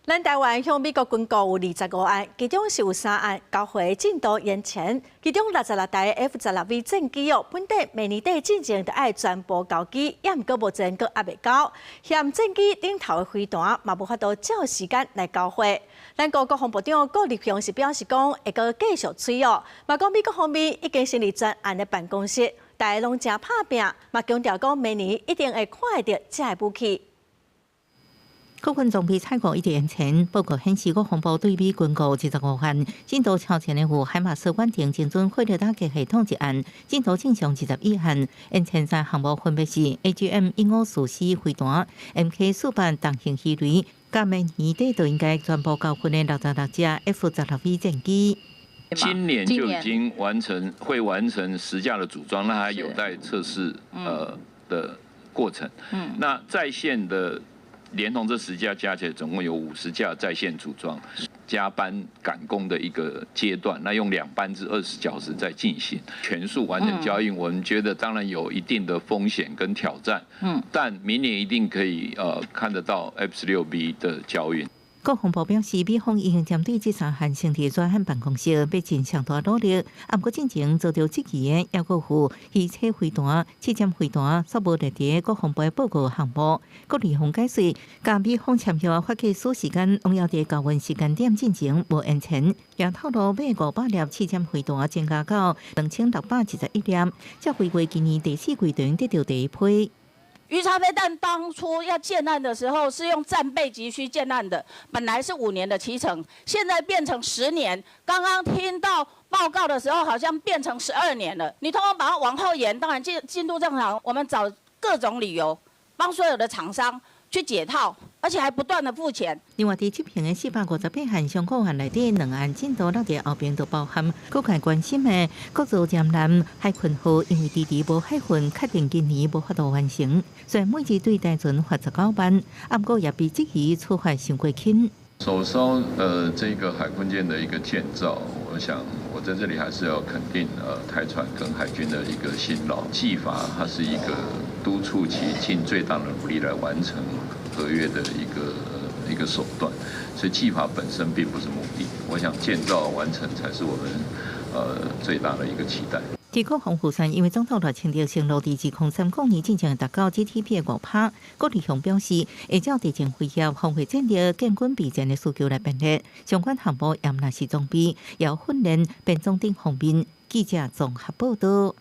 咱台灣向美國軍購有25案，其中是有三案交貨進度延前，其中66台 F 十六 V 戰機哦，本底明年底進前就愛全部交機，也毋過目前閣猶未交，嫌戰機頂頭的飛彈嘛無法度照時間來交貨。咱國國防部長郭立雄是表示講，會閣繼續催哦，嘛講美國方面已經成立專案的辦公室，大家攏誠拍拚，嘛強調講明年一定會看會著這个武器。國軍裝備採購一直延前，報告顯示國防部對美軍購25項，進度超前的有海馬斯遠程精準火力打擊系統一案，進度正常21項，延前三項目分別是 AGM 1544飛彈、MK 48重型魚雷，佮明年底就應該全部交付的66架 F 十六 V 戰機。今年就已經完成，會完成10架的組裝，那還有待測試的過程。那在線的。連同這10架加起來，總共有50架在線組裝，加班趕工的一個階段。那用兩班制20小時在進行，全數完成交運，我們覺得當然有一定的風險跟挑戰。但明年一定可以看得到 F 十六 V 的交運。國防部表示，美方已經針對這三項成立專案辦公室，欲盡上大努力。毋過進前遭著質疑的，猶閣有魚叉飛彈、刺針飛彈，煞無列佇國防部的報告項目。郭立雄解釋，佮美方簽約發給所時間，攏猶佇交運時間點進前無延前。也透露買500粒刺針飛彈增加到2621粒，這飛過今年第四季就得著第一批。魚叉飛彈當初要建案的時候，是用戰備急需建案的，本來是5年的期程，現在變成十年。剛剛聽到報告的時候，好像變成12年了。你通通把它往後延，當然進度正常。我們找各種理由幫所有的廠商去解套，而且還不斷的付錢。另外，佇執行的458項商購案內底，兩案進度落佇後邊，就包含各界關心的國造艦艦海鯤號，因為遲遲無海運，確定今年無法度完成。雖然每支對台船罰19萬，毋過也被質疑處罰傷過輕。首艘這個海鯤艦的一個建造，我想我在這裡還是要肯定台船跟海軍的一個辛勞。計罰它是一個督促其盡最大的努力來完成合約的一個手段，所以計罰本身並不是目的。我想建造完成才是我們最大的一個期待。佇國防預算，因為總統賴清德承諾，佇2030年進前達到 GDP 的5%。郭立雄表示，會照地政威脅、防衛戰略、建軍備戰的需求來編列相關項目，也毋但是裝備，也有訓練、編裝等方面。記者綜合報道。